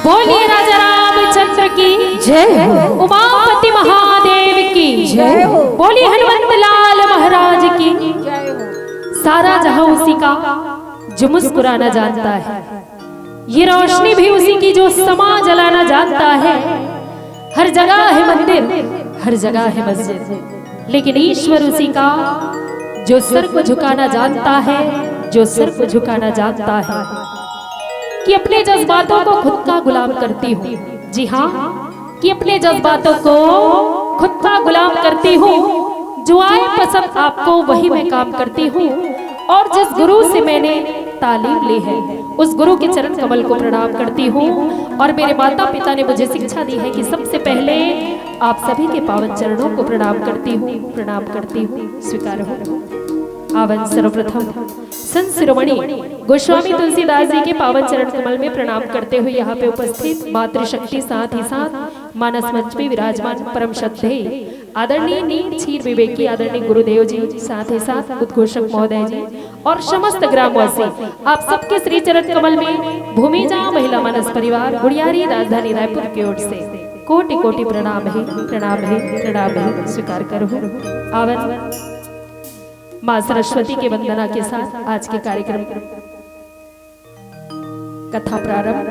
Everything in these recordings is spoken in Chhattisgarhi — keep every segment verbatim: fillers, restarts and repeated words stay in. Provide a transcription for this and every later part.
बोलिए राजा रामचंद्र की जय हो। उमापति महादेव की जय हो। बोलिए हनुमंत लाल महाराज की। सारा जहां उसी का जो मुस्कुराना जानता है, ये रोशनी भी उसी की जो समा जलाना जानता है। हर जगह है मंदिर, हर जगह है मस्जिद, लेकिन ईश्वर उसी का जो सर को झुकाना जानता है, जो सर को झुकाना जानता है। कि अपने जज्बातों को खुद का गुलाम करती हूँ। जी हाँ, कि अपने जज्बातों को खुद का गुलाम करती हूँ। जो आए पसंद आपको, वही मैं काम करती हूँ। और जिस गुरु से मैंने तालीम ली है, उस गुरु के चरण कमल को प्रणाम करती हूँ। और मेरे माता पिता ने मुझे शिक्षा दी है कि सबसे पहले आप सभी के पावन चरणों को प्रणाम करती हूँ, प्रणाम करती हूँ, स्वीकार हो। आवन सर्वप्रथम संत शिरोमणि गोस्वामी तुलसीदास जी के पावन चरण कमल में प्रणाम करते हुए यहाँ पे उपस्थित मातृशक्ति, साथ ही साथ मानस मंच में विराजमान परम श्रद्धेय आदरणीय नीम क्षीर विवेकी आदरणीय गुरुदेव जी, साथ ही साथ उद्घोषक महोदय जी और समस्त ग्रामवासी, आप सबके श्री चरण कमल में भूमिजा महिला मानस परिवार गुड़ियारी राजधानी रायपुर की ओर से कोटि कोटि प्रणाम है, प्रणाम है, प्रणाम है। स्वीकार करो। आवन माँ सरस्वती के वंदना के साथ आज के कार्यक्रम कथा प्रारंभ।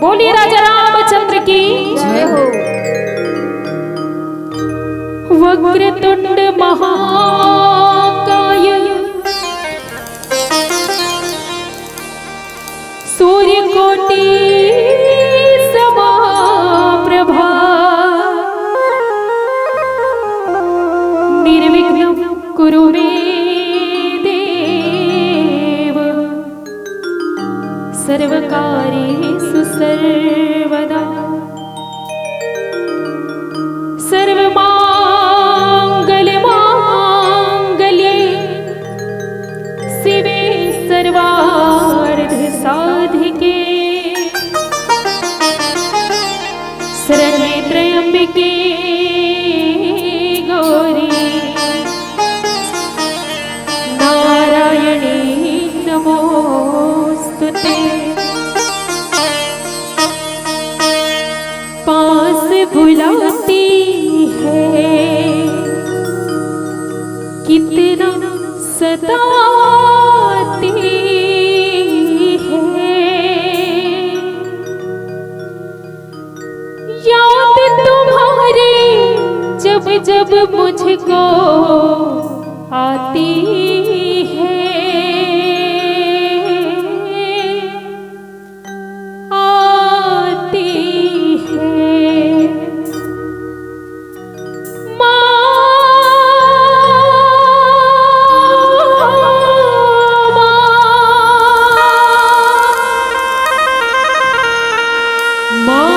बोलिए राजा रामचंद्र की जय हो। वक्रतुंड महाकाय सूर्यकोटि समाप्रभा निर्विघ्नं कुरु मे देव सर्वकार्येषु सर्वदा। सर्वमांगल्य मांगल्ये शिवे सर्वार्थ साधिके शरण्ये त्र्यंबके गौरी नारायणी नमोस्तुते। सताती है। याद तुम्हारी जब जब मुझको आती है, आती है। माँ, माँ, माँ,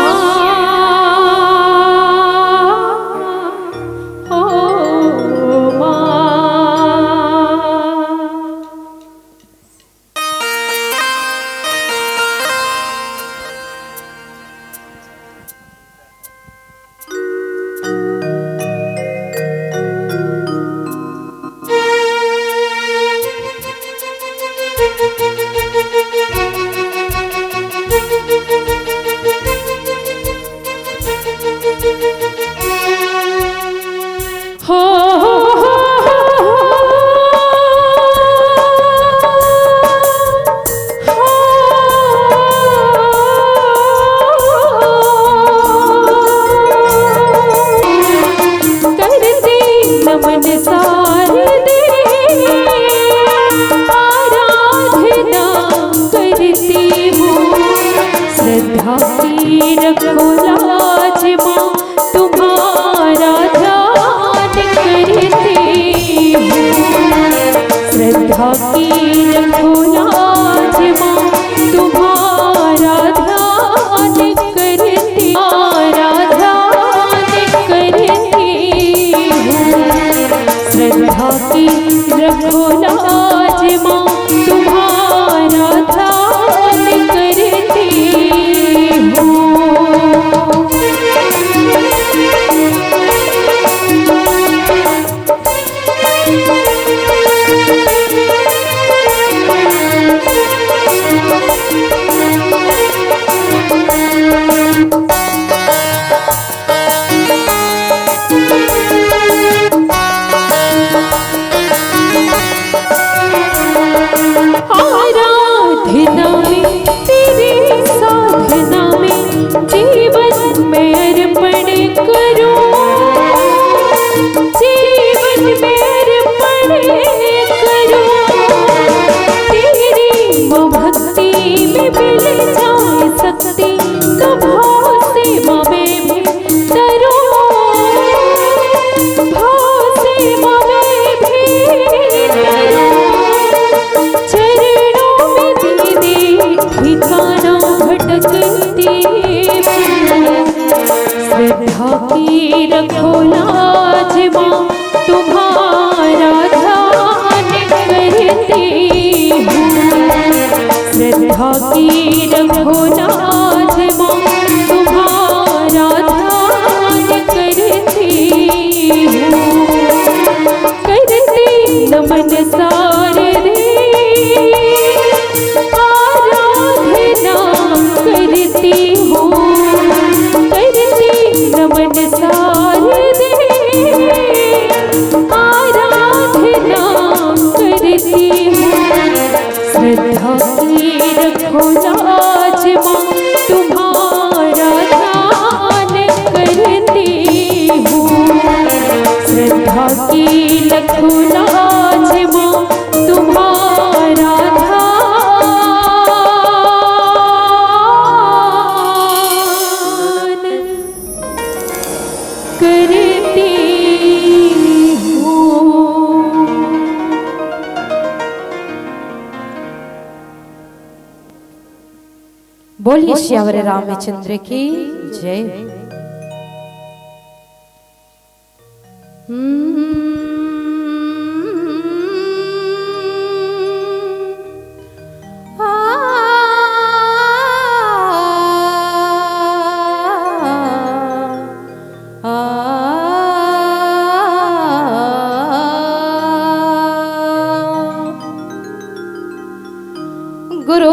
ओ माँ। हो, हो, हो, हो, हो, हो, करती नमन शारदे, आराधना करती हूँ। श्रद्धा की रखो लाज माँ, तुम्हारा ध्यान करती हूँ। श्रद्धा की रखो लाज माँ, तुम्हारा ध्यान करती, तुम्हारा ध्यान करती हूँ। श्रद्धा की रखो लाज माँ, तुम्हारा ध्यान करती हूँ। आराधना में, तेरी साधना में, जीवन में अर्पण करूं, जीवन में अर्पण करूं। तेरी वो भक्ति में मिल जाए शक्ति, तो भाव सेवा में भी तरूं, भाव सेवा में भी तरूं। चरणों में दीदी ठिकाना भटकती हूँ। श्रद्धा की रखो लाज माँ, तुम्हारा ध्यान करती हूँ। श्रद्धा की रखो लाज माँ, तुम्हारा ध्यान करती हूँ। करती नमन शारदे, आराधना करती हूँ। करती नमन शारदे, आराधना करती हूँ। श्रद्धा की रखो लाज माँ, तुम्हारा ध्यान करती हूँ। श्रद्धा की रखो लाज माँ, तुम्हारा ध्यान करती हूँ। बोलिए सियावर रामचंद्र की जय। हम्म। आ, आ, गुरु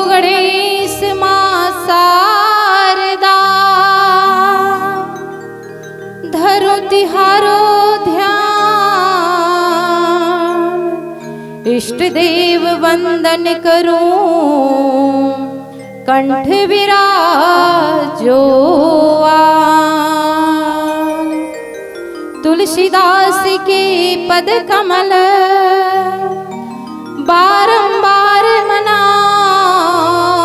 गणेश माँ शारदा, धरो तिहारो ध्यान, इष्ट देव वंदन करूं, कंठ विराजो आन। तुलसीदास के पद कमल बारंबार मनाओ,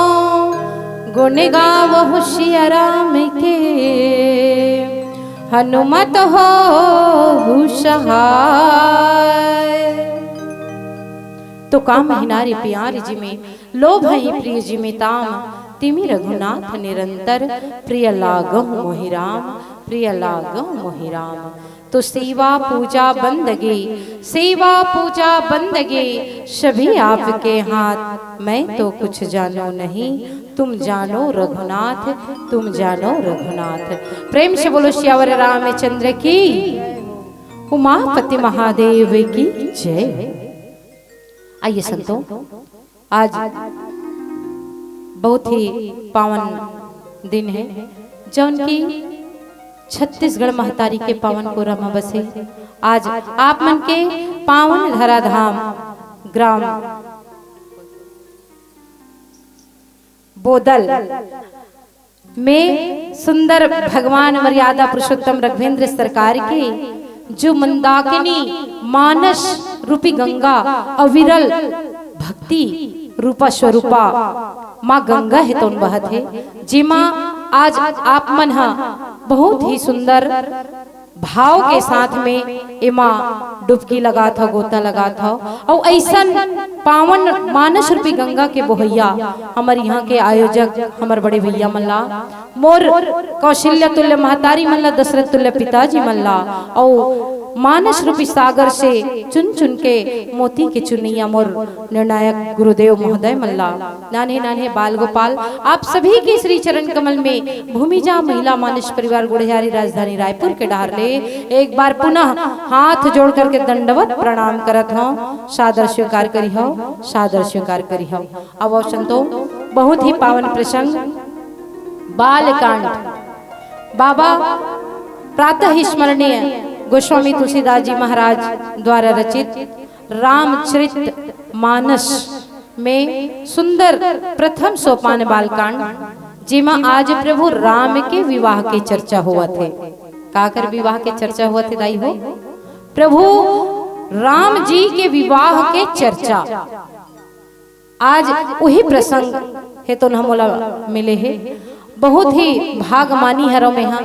गुण गावहु सिया राम के, हनुमत होहु सहाय। तो का महिनारी प्यार जिमे, लोभहि प्रिय जिमे ताम, तिमि रघुनाथ निरंतर, प्रिय लागहु मोहि राम, प्रिय लागहु मोहि राम। तो सेवा पूजा बंदगी, सेवा पूजा बंदगी सभी आपके हाथ, मैं तो कुछ जानू नहीं, तुम जानो रघुनाथ, तुम जानो रघुनाथ। प्रेम से बोलो सियावर रामचंद्र की, उमापति महादेव की जय। आइए संतों, आज बहुत ही पावन दिन है, जौन की छत्तीसगढ़ महतारी के पावन कोरा म बसे। आज आप मन के पावन धराधाम ग्राम बोदल में सुंदर भगवान मर्यादा पुरुषोत्तम रघुवेंद्र सरकार के जो मंदाकिनी मानस रूपी गंगा अविरल भक्ति रूपा स्वरूपा माँ गंगा हे तौन बहत हे, जेमा आज आप मन ह बहुत ही सुंदर भाव के साथ में एमा डुबकी लगात हव, गोता लगात हव। अउ अइसन पावन मानस रूपी गंगा के बोहैया हमर यहाँ के आयोजक हमर बड़े भैया मन ला, मोर कौशल्या तुल्य महतारी मन ला, दशरथ तुल्य पिताजी मन ला, अउ मानस रूपी सागर से चुन चुन के मोती के चुनैया मोर निर्णायक गुरुदेव महोदय मन ला, नान्हे नान्हे बाल गोपाल, आप सभी के श्री चरण कमल में भूमिजा महिला मानस परिवार गुढ़ियारी राजधानी रायपुर के डहार ले एक बार पुनः हाथ जोड़ करके दंडवत प्रणाम करत हव। सादर स्वीकार करिहव, सादर स्वीकार करिहव। अब संतो, बहुत ही पावन प्रसंग बालकांड, बाबा प्रातः स्मरणीय गोस्वामी तुलसीदास जी महाराज द्वारा रचित रामचरित मानस में सुंदर प्रथम सोपान बालकांड, जेमा आज प्रभु राम के विवाह के चर्चा होवत हे। काकर विवाह के चर्चा होवत हे दाई हो? प्रभु राम जी के विवाह के चर्चा। आज उही प्रसंग हे तोन ह मोला मिले हे। बहुत ही भागमानी हरव मेंहा,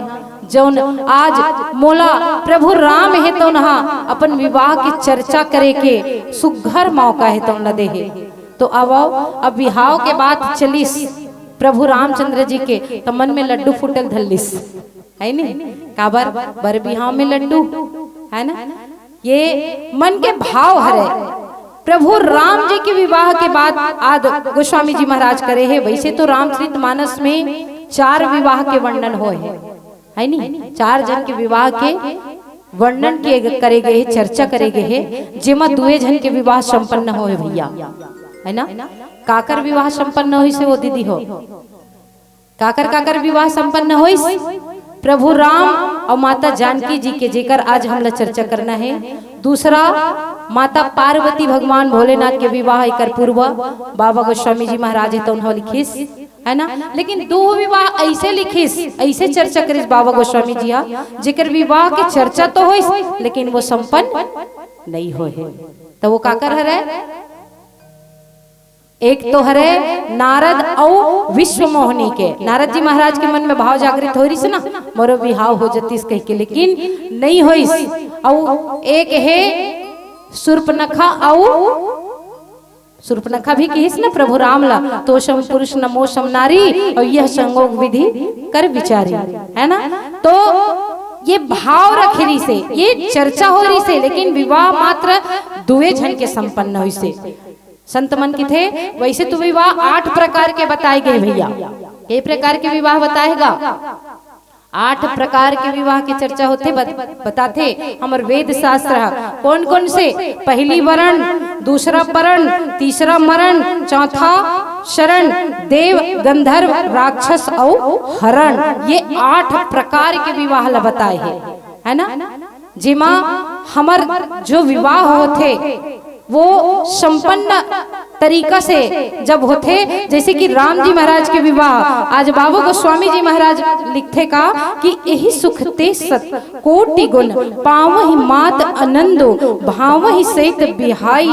जौन आज मोला प्रभु राम हे तोन ह अपन विवाह के चर्चा करे के सुघर मौका हे तोन ल दे हे। तो आवव, अब बिहाव के बात चलिस प्रभु रामचंद्र जी के, त मन में लड्डू फूटल धलिस, है नी? काबर बर बिहाव में लड्डू, है ना? ये मन के भाव हरे। प्रभु राम जी के विवाह के बाद आद गोस्वामी जी महाराज करे हे। वैसे तो रामचरित मानस में चार विवाह के वर्णन होय हे, है नी? चार झन के विवाह के वर्णन के करे गए हे, चर्चा करे गए हे, जेमा दुए झन के विवाह संपन्न होय भैया, है ना? काकर विवाह संपन्न होइस हे वो दीदी हो? काकर काकर विवाह संपन्न होइस? प्रभु राम अउ माता जानकी जी के, जेकर आज हमला चर्चा करना हे। दूसरा, माता पार्वती भगवान भोलेनाथ के विवाह, एकर पूर्व बाबा गोस्वामी जी महाराज हे तौन ह लिखिस, है ना? लेकिन दो विवाह ऐसे लिखिस, ऐसे चर्चा करिस बाबा गोस्वामी जी ह, जेकर विवाह के चर्चा तो होइस, लेकिन वो संपन्न नहीं होय हे। तो वो काकर हरे? एक तो हरे नारद अउ विश्वमोहिनी के। नारद जी महाराज के मन में भाव जागृत हो रहिस ना, मोरो बिहाव हो जतिस कह के, लेकिन नहीं होइस। अउ एक हे सूर्पनखा, अउ सूर्पनखा भी किहिस ना प्रभु राम ला, "तोषम पुरुष न मोषम नारी, अउ यह संयोग विधि कर विचारी", है ना? तो ये भाव रखे रहिस हे, ये चर्चा हो रहिस हे, लेकिन विवाह मात्र दुए झन के संपन्न होइस हे। संत मन किथे, वैसे तो विवाह आठ प्रकार के बताए गए भैया। के प्रकार के विवाह बताए गा? आठ प्रकार के विवाह के चर्चा होथे, बत-, बताथे हमर वेद शास्त्र ह। कौन कौन से? पहली वरण, दूसरा परण, तीसरा मरण, चौथा शरण, देव, गंधर्व, राक्षस अउ हरण। ये आठ प्रकार के विवाह ला बताए हे, है ना? जेमा हमर जो विवाह होथे, वो संपन्न तरीका से जब होथे, जैसे कि राम जी महाराज के विवाह, आज बाबू गोस्वामी जी महाराज लिखथे का कि यही सुख ते सत कोटि गुण, पावहि मात आनंदो, भावहि सहित बिहाई,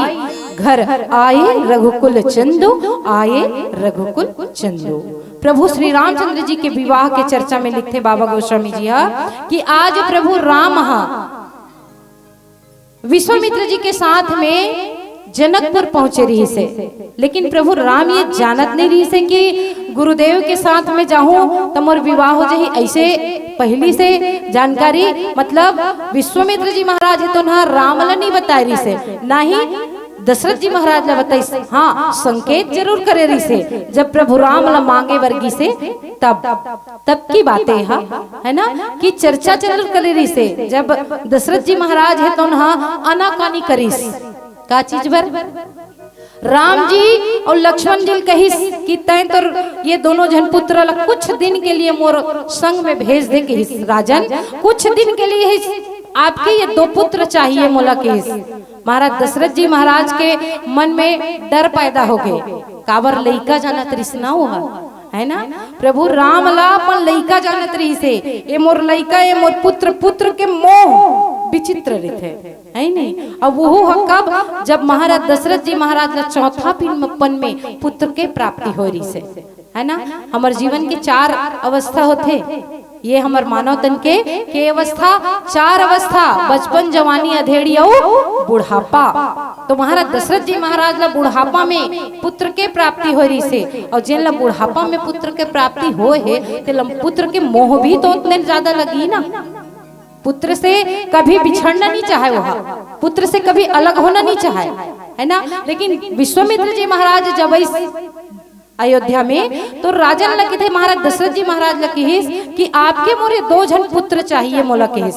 घर आए रघुकुल चंदो, आए रघुकुल चंदो। प्रभु श्री रामचंद्र जी के विवाह के चर्चा में लिखथे बाबा गोस्वामी जी हा कि आज प्रभु राम हा विश्वामित्र जी के साथ में जनकपुर पहुंचे रहिस हे, लेकिन प्रभु राम ये जानत नहीं रहिस हे कि गुरुदेव के साथ में जाहूं त मोर विवाह हो जाही। ऐसे पहली से जानकारी, मतलब विश्वामित्र जी महाराज हे तो ना राम ला नहीं बताए रहिस हे, ना ही दशरथ जी महाराज ला बताइस। हाँ, संकेत जरूर करे रहिस हे, जब प्रभु राम ला मांगे बर गिस हे तब। तब की बात हे, है ना, कि चर्चा चल करे रहिस हे, जब दशरथ जी महाराज हे तो उन्हा आनाकानी करिस। का चीज बर? राम जी और लक्ष्मण जी ल कहिस कि तैं तो ये दोनों झन पुत्र ला कुछ दिन के लिए मोर संग में भेज दे, कहिस राजन, कुछ दिन के लिए ही आपके ये दो पुत्र चाहिए मोला, कहिस। महाराज दशरथ जी महाराज के मन में डर पैदा हो गए, काबर लइका जानत रिस ना वो, है ना? प्रभु राम ला अपन लइका जानत रहिस हे, ये मोर लइका, ये मोर पुत्र। पुत्र के मोह विचित्र रहिथे, है नहीं? अब वो ह कब, जब महाराज दशरथ जी महाराज ला चौथा पन में पुत्र के प्राप्ति हो रहिस हे, है ना? हमर जीवन के चार अवस्था होथे, ये हमर मानव तन के के अवस्था, चार अवस्था, बचपन, जवानी, अधेड़ी अउ बुढ़ापा। तो महाराज दशरथ जी महाराज ला बुढ़ापा में पुत्र के प्राप्ति हो रहिस हे, और जेन ला बुढ़ापा में पुत्र के प्राप्ति होए हे, तेला पुत्र के मोह भी तो उतने ज्यादा लगी ना। पुत्र से कभी बिछड़ना नहीं चाहे, वह पुत्र से कभी अलग होना नहीं चाहे, है ना? लेकिन विश्वामित्र जी महाराज जब इस अयोध्या में, तो राजन ला कहिथे, महाराज दशरथ जी महाराज ला कहिस कि आपके मोरे दो झन पुत्र चाहिए मोला, कहिस,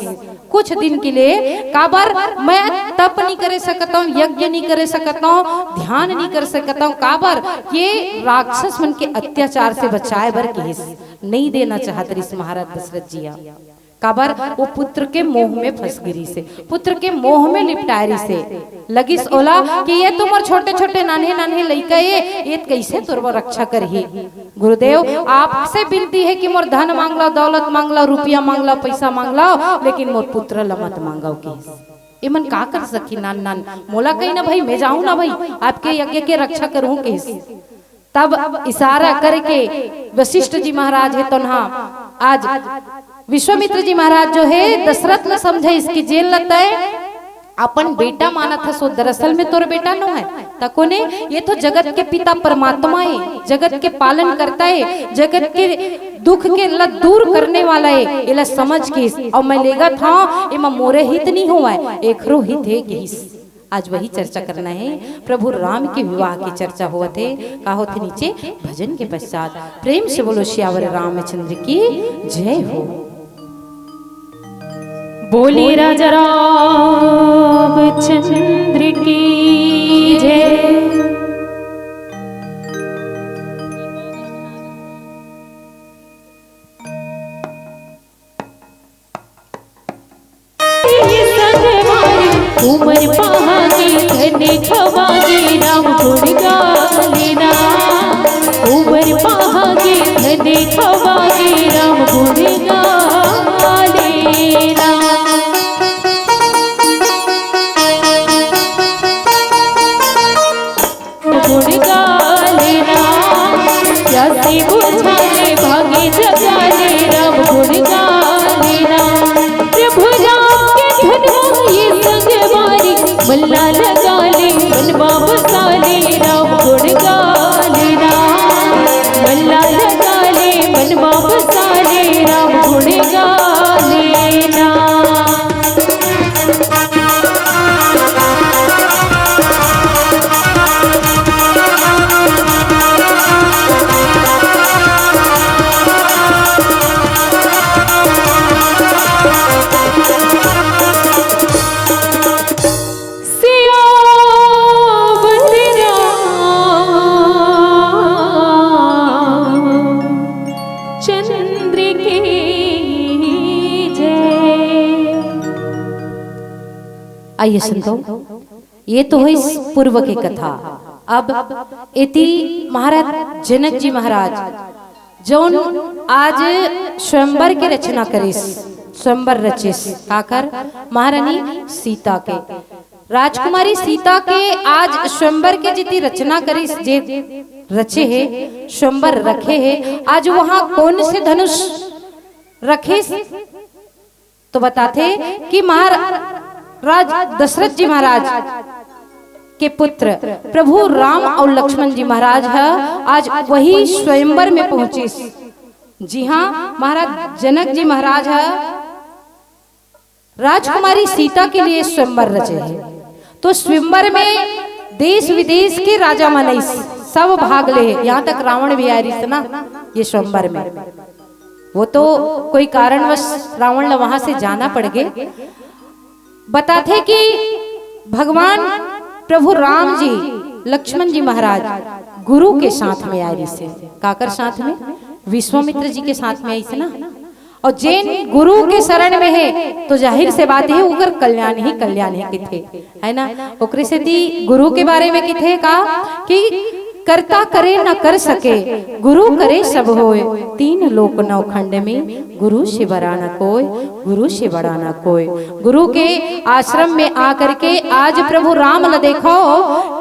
कुछ दिन के लिए। काबर मैं तप नहीं करे सकत हूँ, यज्ञ नहीं करे सकत हूँ, ध्यान नहीं कर सकत हूँ, काबर ये राक्षस मन के अत्याचार से बचाए बर, कहिस। नहीं देना चाहत रिस महाराज दशरथ जी हा। काबर वो पुत्र के मोह में फंस गे रिस हे, पुत्र के मोह में लिपटाए रिस हे। लगिस ओला कि ये तो मोर छोटे छोटे नान्हे नान्हे लइका ए, ये कैसे तोर बर रक्षा करही? गुरुदेव, आपसे विनती है कि मोर धन मांग लो, दौलत मांग लो, रुपया मांग लो, पैसा मांग लो, लेकिन मोर पुत्र ला मत मांगव, कहिस। एमन का कर सकही नान नान? मोला कही ना भाई, मैं जाऊं ना भाई, आपके यज्ञ के रक्षा करूं, कहिस। तब इशारा करके वशिष्ठ जी महाराज हे तो उन्हा आज विश्वामित्र जी महाराज जो हे दशरथ ला समझाइस कि जेन ला तैं अपन बेटा मानत हस, वो दरअसल में तोर बेटा नो है। त कोने, ये तो जगत के पिता परमात्मा है, जगत के पालन करता है, जगत के दुख के ला दूर करने वाला है, एला समझ के और मैं लेगत हूँ, एमा मोरे हित नहीं होवय, एकरो हित है, कहिस। आज वही चर्चा करना है, प्रभु राम के विवाह की चर्चा होवत हे। का होथे नीचे भजन के पश्चात? प्रेम से बोलो सियावर रामचंद्र की जय हो। बोले राजा रामचंद्र की जय। उमर पहागे धन खवागे राम गुण गालेना। उमर पहागे धन खवागे राम गुण गालेना। गुण गालेना, प्यासे बुझाले भागे जगाले राम गुण गालेना। प्रभु राम के धुन ये संगवारी, मल्ला लगाले मनवा बसाले राम गुण गालेना। मल्ला लगाले मनवा बसाले राम गुण गालेना। सियावर रामचंद्र की जय। आइए संतों, ये तो होइस पूर्व के कथा। अब एती महाराज जनक जी महाराज, जौन आज स्वयंवर के रचना करिस, स्वयंवर रचिस, काकर? महारानी सीता के। राजकुमारी सीता के आज स्वयंवर के जेती रचना करिस, जे रचे हे स्वयंवर रखे हे, आज वहां कौन से धनुष रखिस? तो बताथे कि महाराज दशरथ जी महाराज के पुत्र प्रभु राम और लक्ष्मण जी महाराज ह आज वही स्वयंवर में पहुंचिस। जी हाँ, महाराज जनक जी महाराज ह राजकुमारी सीता के लिए स्वयंवर रचे हे। तो स्वयंवर में देश विदेश के राजा मन आइस, सब भाग ले हे। यहाँ तक रावण भी आए रहिस ना ये स्वयंवर में। वो तो कोई कारणवश रावण ला वहां से जाना पड़ गे। बताथे कि भगवान प्रभु राम जी, लक्ष्मण जी महाराज गुरु के साथ में आए रहिस हे। काकर साथ में? विश्वामित्र जी के साथ में आइस ना। और जेन गुरु के शरण में हे, तो जाहिर से बात हे, ओकर कल्याण ही कल्याण हे किथे, है ना? ओकरे सेती गुरु के बारे में किथे का कि करता करे न कर सके, गुरु करे सब होय। तीन लोक नौ खंड में गुरु से बड़ा न कोय, गुरु से बड़ा न कोय। गुरु के आश्रम में आकर के आज प्रभु राम ला देखो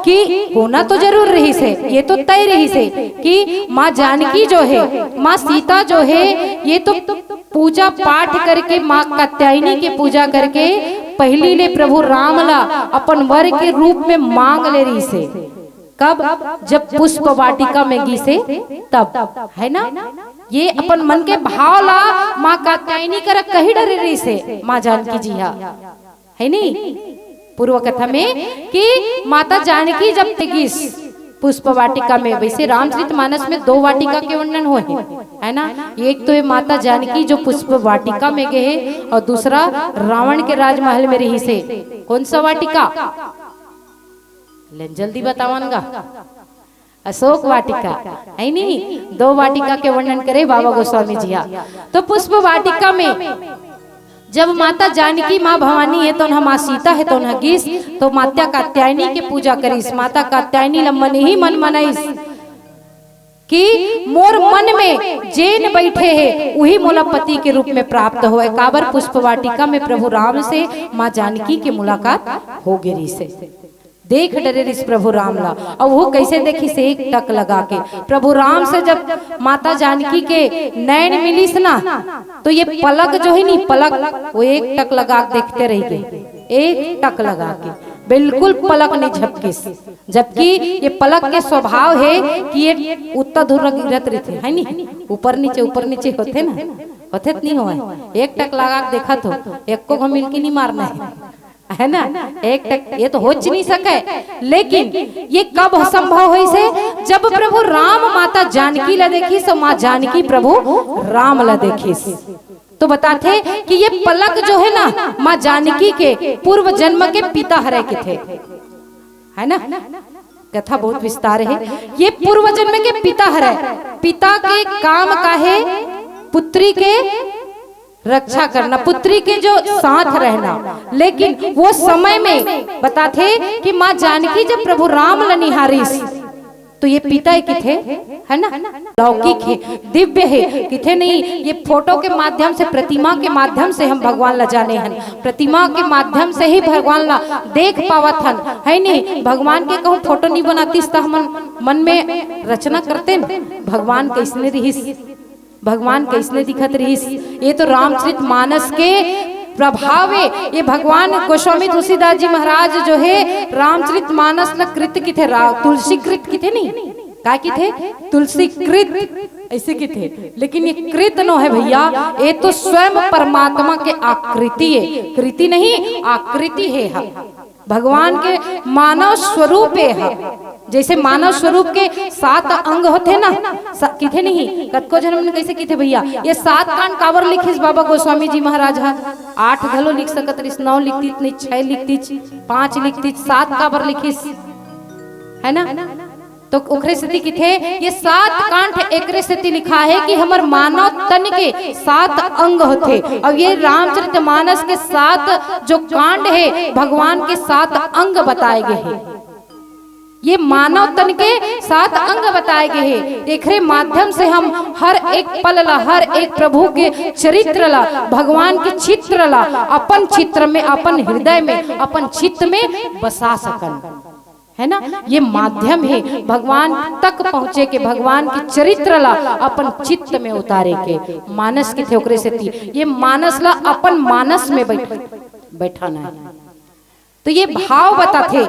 कि होना तो जरूर रहिस हे, ये तो तय रहिस हे कि माँ जानकी जो हे, माँ सीता जो हे, ये तो पूजा पाठ करके, माँ कात्यायनी के पूजा करके पहली ले प्रभु राम ला अपन वर के रूप में मांग ले रहिस हे। कब? जब पुष्प वाटिका में गिस हे तब, है ना? ये अपन मन के भाव ला माँ कात्यायनी करा कही डरे रहिस हे माँ जानकी जी हा, है नी? पूर्व कथा में कि माता जानकी जब ते गिस पुष्प वाटिका में, वैसे रामचरित मानस में दो वाटिका के वर्णन होय हे, है ना? एक तो ये माता जानकी जो पुष्प वाटिका में गे हे और दूसरा रावण के राजमहल में रहिस हे। कौन सा वाटिका? ले जल्दी बतावन गा। अशोक वाटिका, है नी? दो वाटिका के वर्णन करे बाबा गोस्वामी जी हा। तो पुष्प वाटिका में जब माता जानकी माँ भवानी हे, तो उन्हा माँ सीता हे, तो उन्हा गिस, तो माता कात्यायनी के पूजा करिस। माता कात्यायनी ला मन ही मन मनाइस कि मोर मन में जेन बैठे हे, उही मोला पति के रूप में प्राप्त होय। काबर? पुष्प वाटिका में प्रभु राम से माँ जानकी के मुलाकात हो गे रहिस हे। देख डरे रहिस प्रभु राम ला। अउ वो कैसे देखिस? एक टक लगा के। प्रभु राम से जब माता जानकी के नैन मिलिस ना, तो ये पलक जो हे नी, पलक, वो एक टक लगा के देखते रह गे, एक टक लगा के, बिल्कुल पलक नहीं झपकिस। जबकि ये पलक के स्वभाव हे कि ये उत्ता धुर्रा गिरत रहिथे, है नी? ऊपर नीचे, ऊपर नीचे होथे ना, होथे त नहीं होय? एक टक लगा के देखत हो, एको घो मिलकी नहीं मारना हे। है ना? एक टक, ये तो होच नहीं सके। लेकिन ये कब संभव होइस हे? जब प्रभु राम माता जानकी ला देखिस, तो माँ जानकी प्रभु राम ला देखिस। तो बताथे कि ये पलक जो हे ना, माँ जानकी के पूर्व जन्म के पिता हरे किथे, है ना? कथा बहुत विस्तार हे। ये पूर्व जन्म के पिता हरे, पिता के काम का हे? पुत्री के रक्षा करना, पुत्री के जो साथ रहना। लेकिन वो समय में बताथे कि माँ जानकी जब प्रभु राम ल निहारिस, तो ये पिता किथे, है ना, लौकिक हे, दिव्य हे, किथे नहीं। ये फोटो के माध्यम से, प्रतिमा के माध्यम से हम भगवान ला जाने हन, प्रतिमा के माध्यम से ही भगवान ला देख पावत हन, है नहीं? भगवान के कहूँ फोटो नहीं बनातिस त हमन मन में रचना करते न, भगवान कैसने रहिस, भगवान कैसने दिखत रहिस। ये तो रामचरित मानस के प्रभाव हे। ये भगवान गोस्वामी तुलसीदास जी महाराज जो हे, रामचरित मानस ल कृत किथे, रा-, तुलसी कृत किथे नहीं, का किथे? तुलसी कृत ऐसे किथे। लेकिन ये कृत नो हे भैया, ये तो स्वयं परमात्मा के आकृति हे, कृति नहीं, आकृति हे हा। भगवान के मानव स्वरूप हे हा। जैसे मानव स्वरूप के सात अंग होथे ना, स-, किथे नहीं, कतको झन मन कैसे किथे भैया, ये सात कांड काबर लिखिस बाबा गोस्वामी जी महाराज हा? आठ घलो लिख सकत रहिस, नौ लिखतिस नहीं, छह लिखतिस, पांच लिखतिस, सात काबर लिखिस, है ना? तो ओखरे सेती किथे, ये सात कांड एकरे सेती लिखा हे कि हमर मानव तन के सात अंग होथे। अउ ये रामचरितमानस के सात जो कांड हे, भगवान के सात अंग बताए गे हे। ये मानव तन के सात अंग बताए गे हे। एकरे माध्यम से हम हर एक पल ला, हर एक प्रभु के चरित्र ला, भगवान के चित्र ला अपन चित्र में, अपन हृदय में, अपन चित्त में बसा सकन, है ना? ये माध्यम हे भगवान तक पहुँचे के, भगवान के चरित्र ला अपन चित्त में उतारे के। मानस किथे ओकरे सेती, ये मानस ला अपन मानस में बैठ-, बैठाना हे। तो ये भाव बताथे,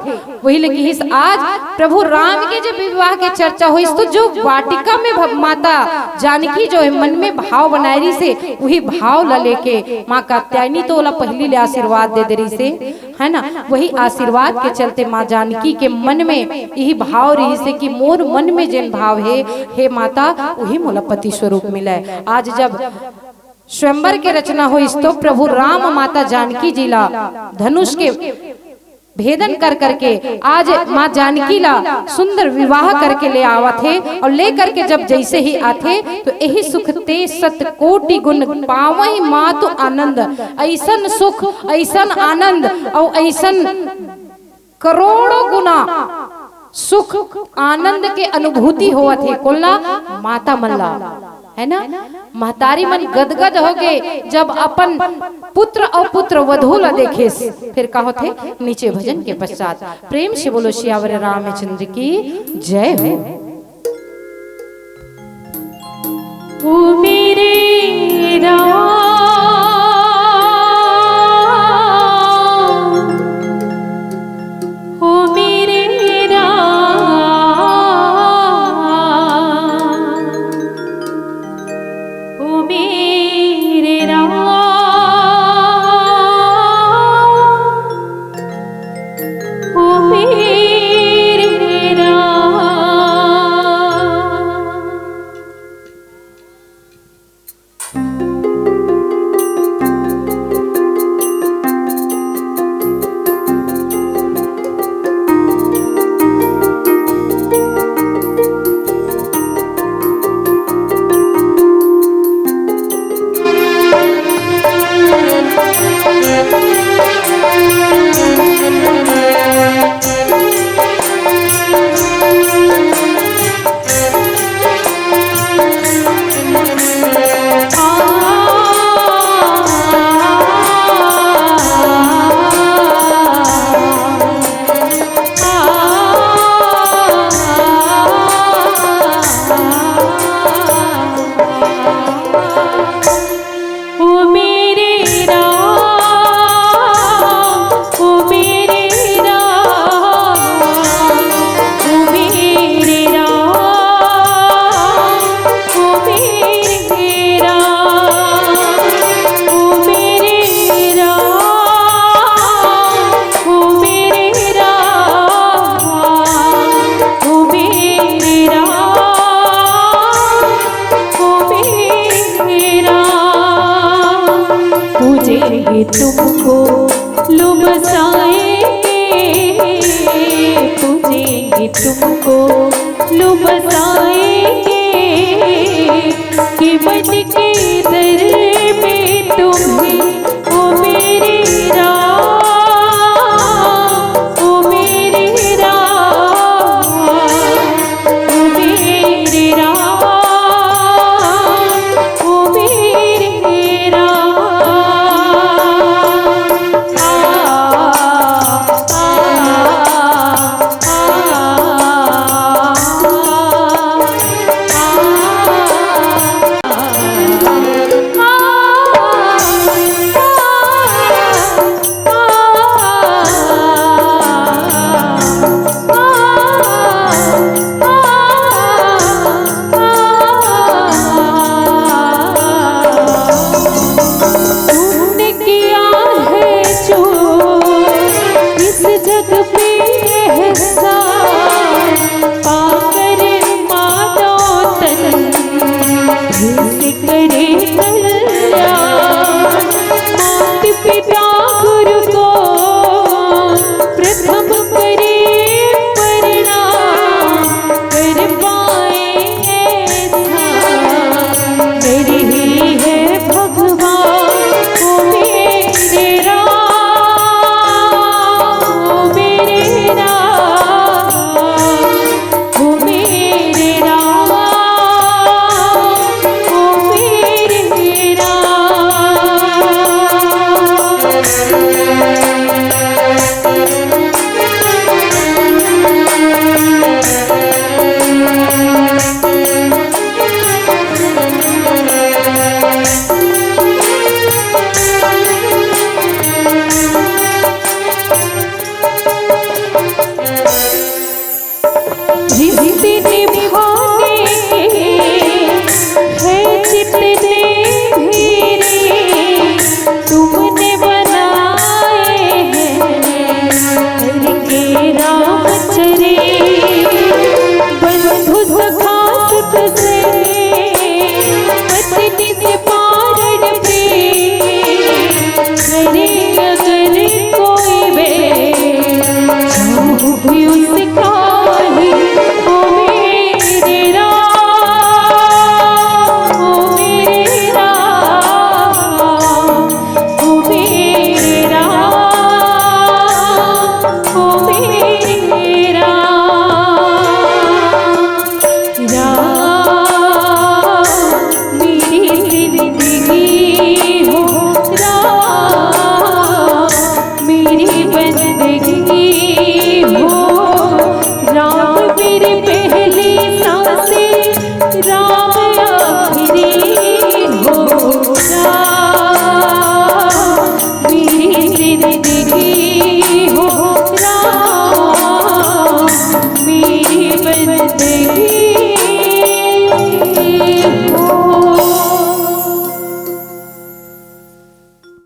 वही ले किहिस आज प्रभु राम के जब विवाह के चर्चा होइस, तो जो वाटिका में भ-, माता जानकी जो हे मन में भाव बनाए रहिस हे, वही भाव ला लेके माँ कात्यायनी तो ओला पहिली ले आशीर्वाद दे दे रहिस हे, है ना? वही आशीर्वाद के चलते माँ जानकी के मन में यही भाव रहिस हे कि मोर मन में जेन भाव हे, हे माता, वही मोला पति स्वरूप मिले। आज जब स्वयंवर के रचना होइस तो प्रभु राम माता जानकी जी ला धनुष के भेदन कर करके आज माँ जानकी ला सुंदर विवाह करके ले आवत हे, अउ ले करके जब जैसे ही आथे तो यही सुख ते सत कोटि गुण पावई मातु आनंद। ऐसन सुख, ऐसन आनंद अउ ऐसन करोड़ों गुना सुख, आनंद के अनुभूति होवत हे। कोन ला? माता मन ला, है ना? महतारी मन गदगद होगे जब अपन पुत्र अउ पुत्र वधू ला देखेस। फिर का होथे? नीचे भजन के पश्चात प्रेम से बोलो सियावर रामचंद्र की जय हो। ओ मेरे राम, ओ मेरे राम, ओ मेरे राम, ओ मेरे राम। ओ मेरे राम, ओ मेरे राम, ओ मेरे राम, ओ मेरे राम, ओ मेरे राम, ओ मेरे राम, ओ मेरे राम, ओ मेरे राम। पूजेंगे तुमको लुभाएंगे, पूजेंगे तुमको लुभाएंगे।